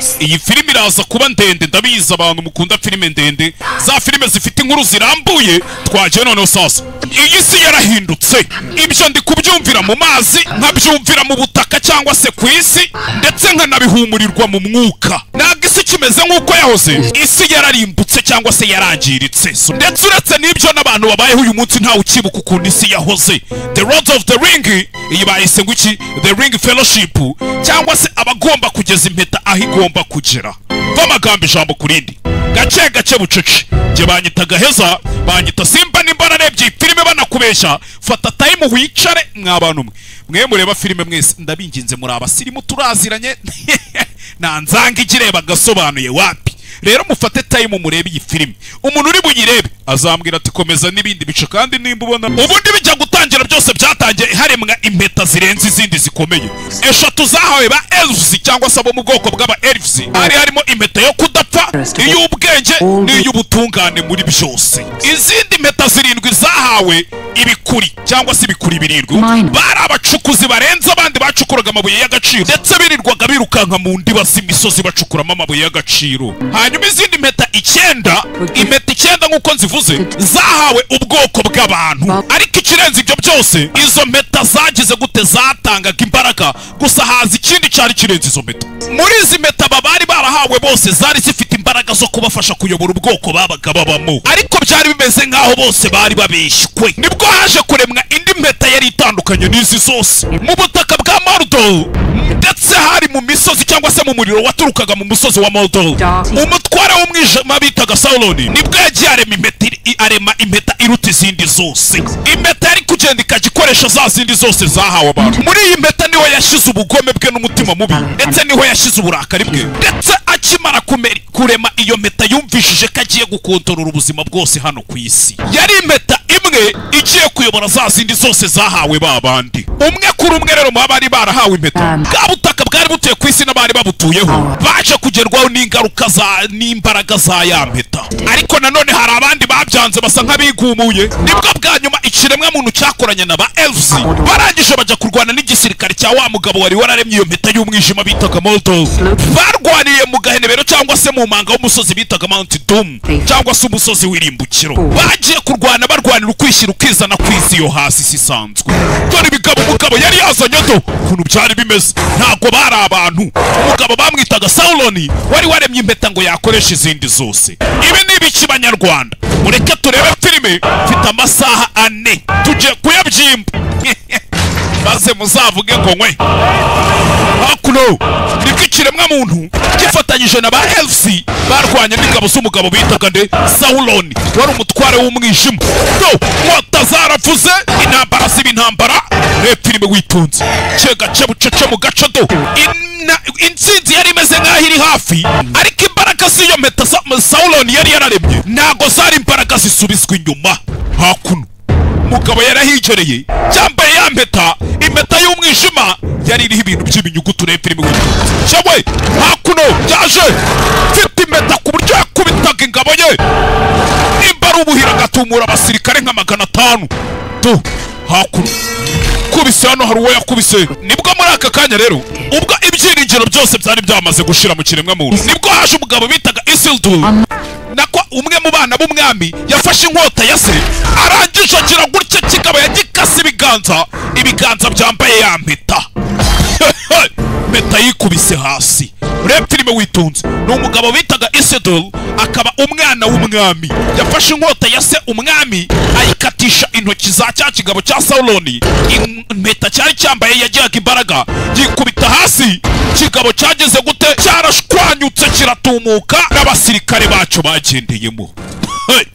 Yes. Iyi filime iraza kuba ndende, ndabizi abantu mukunda filime ndende, za filime zifite inkuru zirambuye. Twagiye noneho sasa. Iyi si yarahindutse, ibyo ndi kubyumvira mu mazi, nkabyumvira mu butaka cyangwa se ku isi, ndetse nkanabihumurirwa mu mwuka. Ntabwo isi kimeze nk'uko yahoze, isi yararimbutse cyangwa se yarangiritse. Ndetse uretse n'ibyo, n'abantu babayeho uyu munsi ntawe ukibuka ukuntu isi yahoze. The Lords of the Ring, iyi bayise ngo iki? The Ring Fellowship, cyangwa se abagomba kugeza impeta aho igomba kugera. Amagambo ijambo ku rindi, gake gake, bucece. Njye banyita Gaheza, banyita Simba. Nimba narebye iyi filime banakubeshya, fata time wicare. Mwa bantu mwe, mwe mureba filime mwese, ndabinginze, muri abasirimu turaziranye, nta nzanga igireba gasobanuye wapi. Rero mufate time murebe iyi filime. Umuntu uri buyirebe azambwira ati: "Komeza n'ibindi bice." Kandi nimba ubona ubundi bijya gutangira, byose byatangiye haremwa impeta zirenze izindi zikomeye eshatu zahawe ba elves, cyangwa se abo mu bwoko bw'aba elves. Hari harimo impeta yo kudapfa, iy'ubwenge n'iy'ubutungane muri byose. Izindi mpeta zirindwi zahawe ibikuri, cyangwa se ibikuri birindwi. Mine. Bari abacukuzi barenze abandi, bacukuraga amabuye y'agaciro, ndetse birirwaga birukanka mu ndiba z'imisozi bacukuramo amabuye y'agaciro. Hanyuma izindi mpeta icyenda, impeta icyenda nk'uko nzivuze, zahawe ubwoko bw'abantu. Ariko ikirenze ibyo byose, izo mpeta zagize gute? Zatangaga imbaraga gusa. Haza ikindi cyari kirenze izo mpeta. Muri izi mpeta aba bari barahawe bose, zari zifite imbaraga zo kubafasha kuyobora ubwoko babaga babamo, ariko byari bimeze nk'aho bose bari babeshywe. Nibwo haje kuremwa indi mpeta yari itandukanye n'izi zose mu butaka bwa Mordor, ndetse hari mu misozi cyangwa se mu muriro waturukaga mu musozi wa Mordor. Umutware w'umwijima bitaga Sauron nibwo yagiye arema impeta, arema impeta iruta izindi zose, impeta yari kugenda ikajya ikoresha za zindi zose zahawe abantu. Muri iyi mpeta niho yashyize ubugome bwe n'umutima mubi, ndetse niho yashyize uburakari bwe. Ndetse akimara kurema iyo mpeta, yumvishije ko agiye gukontorora ubuzima bwose hano ku isi. Yari impeta imwe igiye kuyobora za zindi zose zahawe ba bandi, umwe kuri umwe. Rero mu bari barahawe impeta, bwa butaka bwari butuye ku isi n'abari babutuyeho baje kugerwaho n'ingaruka za n'imbaraga za ya mpeta. Ariko nanone hari abandi babyanze, basa nk'abigumuye. Nibwo bwa nyuma ikiremwa muntu cyakoranye na ba elves, barangije bajya kurwana n'igisirikare cya wa mugabo wari wararemye iyo mpeta y'umwijima bitaga Mordor. Barwaniye mu gahenebero cyangwa se mu manga w'umusozi bitaga Mount Doom, cyangwa se umusozi w'irimbukiro. Bagiye kurwana, barwanira ukwishyira ukizana ku isi yo hasi, isi isanzwe. Dore ibigabo umugabo yari yazanye, do ukuntu byari bimeze. Ntabwo bari abantu. Umugabo bamwitaga Sauron, wari waremye impeta ngo yakoresha izindi zose. Ibi ni ibiki, Banyarwanda? Mureke turebe filime. Mfite amasaha 4, tugiye kuyabyimba, maze muzavuge ngo nkwe. Hakuno nibwo ikiremwa muntu gifatanyije na ba elves barwanye n'ingabo z'umugabo bitaga nde? Sauron, wari umutware w'umwijima. Do nkota zaravuze, intambara ziba intambara. Reba filime witonze, ce gace, bucece mu gace. Do intsinzi yari imeze nk'aho iri hafi, ariko imbaraga z'iyo mpeta Sauron yari yararemye ntabwo zari imbaraga zisubizwa inyuma. Hakuno umugabo yarahigereye, yambaye ya mpeta, impeta y'umwijima yari iriho ibintu by'ibinyuguti. Ureba filime witonze cyewe. Hakuno yaje mfite impeta ku buryo yakubitaga ingabo ye, nimba ari ubuhira agatumura abasirikare nka 500. Tu hakuno kubise, hano hari uwo yakubise. Nibwo muri aka kanya rero, ubwo ibyiringiro byose byari byamaze gushira mu kiremwa muntu, nibwo haje umugabo bitaga Isildur, nako umwe mu bana b'umwami. Yafashe inkota ya se, arangije agira gutya, kigabo yagikase ibiganza, ibiganza byambaye ya mpeta. Mpeta yikubise hasi. Urebe filime witonze. Ni umugabo bitaga Isildur, akaba umwana w'umwami. Yafashe inkota ya se umwami, ayikatisha intoki za cya kigabo cya Sauron. Impeta cyari cyambaye yagiraga imbaraga, yikubita hasi. Kigabo cyageze gute? Cyarashwanyutse, kiratumuka n'abasirikare bacyo bagendeyemo. Hey!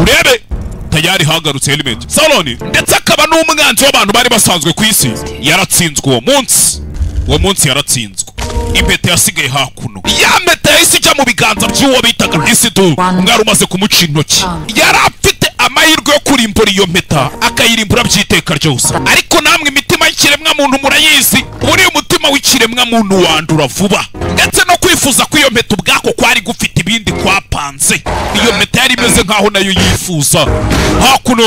Urebe tayari hagarutse element. Sauron, ndetse akaba n'umwanzi w'abantu bari basanzwe ku isi, yaratsinzwe uwo munsi. Uwo munsi yaratsinzwe. Impeta yasigaye hakuno. Ya mpeta yahise ijya mu biganza by'uwo bitaga Isildur. Umwari umaze kumuca intoki, yari afite amahirwe yo kurimbura iyo mpeta, akayirimbura by'iteka ryose. Ariko namwe imitima y'ikiremwa muntu murayizi, buriya umutima w'ikiremwa muntu wandura vuba, ndetse no kwifuza ko iyo mpeta ubwako kwari gufite ibindi kwapanze. Iyo mpeta yari imeze nk'aho nayo yifuza. Hakuno